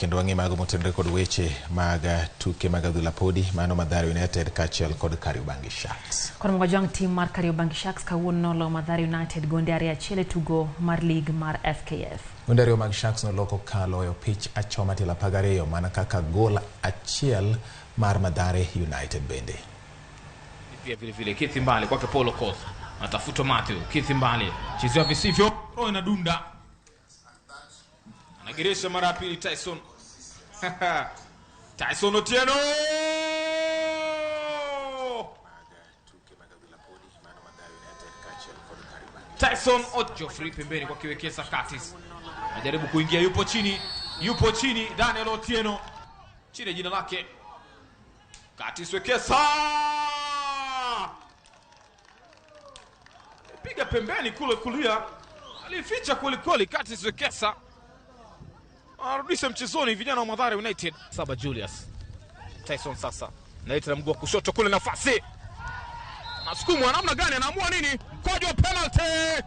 Kendo wang'e mago motenore kod weche mag tuke mag adhula podi mano Mathare United kaachiel kod Kariobangi Sharks. Koro wajwang' tim mar Kariobangi Sharks kawuono nolo Mathare United gonde 2-1 e tugo mar league mar FKF. Gonde ariyo mag Sharks noloko kaloyo pich achoma tielo 12 mana kaka gol achiel mar Mathare United bende. Pia vile vile Keith Mbale kwake Paul Okoth anatafuta Matthew. Keith Mbale chezewa visivyo, roho inadunda, anageresha mara ya pili Tyson Tyson Otieno Tyson Geoffrey pembeni kwa kiwekesa Curtis anajaribu kuingia, yupo chini, yupo chini Daniel Otieno chini jina lake Curtis Wekesa piga pembeni kule kulia, alificha kweli kweli. Curtis Wekesa anarudisha mchezoni vijana wa Mathare United. Saba Julius Tyson sasa naita na mguu wa kushoto kule, nafasi nasukumwa namna gani, anaamua nini? Mkwaju wa penalty,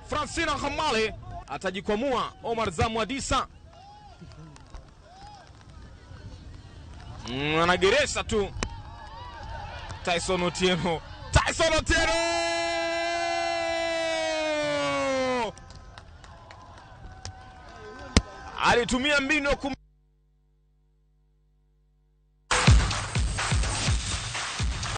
Francina Hamale atajikwamua. Omar Zamwadisa anageresha tu Tyson Otieno, Tyson Otieno alitumia mbinu.